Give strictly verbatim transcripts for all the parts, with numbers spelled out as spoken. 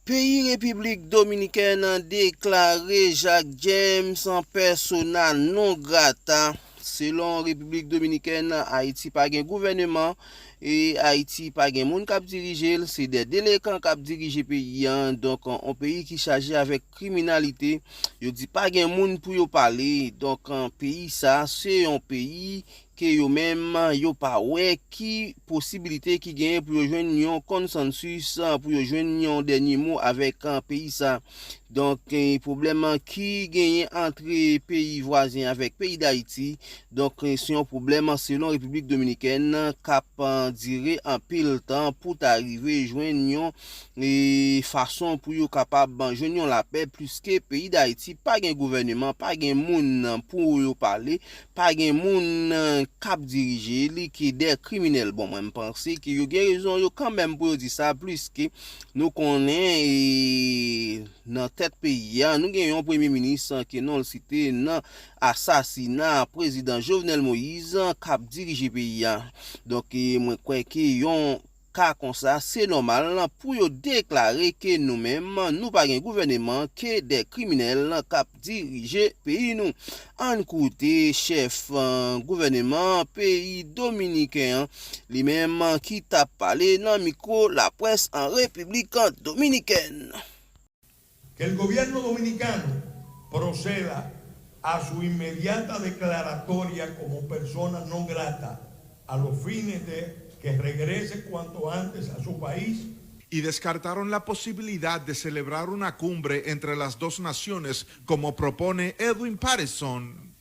Peyi Repiblik Dominikèn deklare Jacques James persona non grata. Selon Repiblik Dominikèn, Ayiti pa gen gouvèneman e Ayiti pa gen moun k ap dirije l, se de delenkan k ap dirije peyi an. Donk, yon peyi ki chaje avèk kriminalite, yo di pa gen moun pou yo pale. Donk, peyi sa, se yon peyi ke yo menm yo pa wè ki posibilite ki genyen pou yo jwenn yon konsansis, pou yo jwenn yon dènye mo avèk, eh, peyi sa. Donk, eh, pwoblèm ki genyen antre peyi vwazen avèk peyi Dayiti, donk, eh, se yon pwoblèm selon Repiblik Dominikèn k ap, eh, dire anpil tan pou ta rive jwenn yon, eh, fason pou yo kapab jwenn yon lapè, pliske peyi Dayiti pa gen gouvèneman, pa gen moun pou yo pale, pa gen moun, eh, k ap dirije li, ke de kriminèl. Bon, mwen, m panse ke yo gen rezon yo kanmenm pou yo di sa, pliske nou konnen, eh, nan tèt peyi a, nou gen yon premye minis, eh, ke non l site nan asasina prezidan Jovenel Moïse, eh, k ap dirije peyi a. Donk, eh, mwen kwè ke yon ka konsa, se nòmal pou yo deklare ke nou menm, nou pa gen gouvèneman, ke de kriminèl k ap dirije peyi nou. Ann koute chèf, eh, gouvèneman peyi dominiken an, li menm ki t ap pale nan mikwo laprès an Repiblik Dominikèn. Que el gobierno dominicano proceda a su inmediata declaratoria como persona no grata a los fines de que regrese cuanto antes a su país. Y descartaron la posibilidad de celebrar una cumbre entre las dos naciones como propone Edwin Patterson.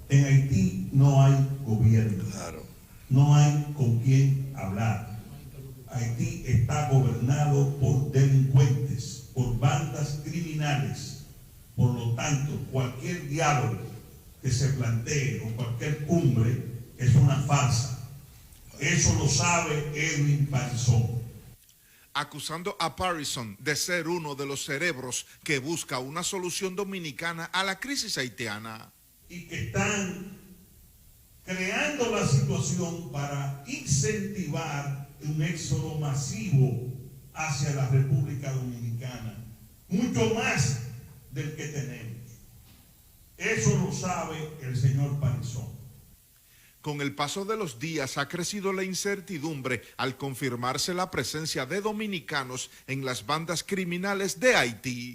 En Haití no hay gobierno. No hay con quién hablar. Haití está gobernado por delincuentes, por bandas criminales. Por lo tanto, cualquier diálogo que se plantee o cualquier cumbre es una farsa. Eso lo sabe Edwin Patterson. Acusando a Patterson de ser uno de los cerebros que busca una solución dominicana a la crisis haitiana. Y que están creando la situación para incentivar un éxodo masivo hacia la República Dominicana, mucho más del que tenemos. Eso lo sabe el señor Patterson. Con el paso de los días ha crecido la incertidumbre al confirmarse la presencia de dominicanos en las bandas criminales de Haití.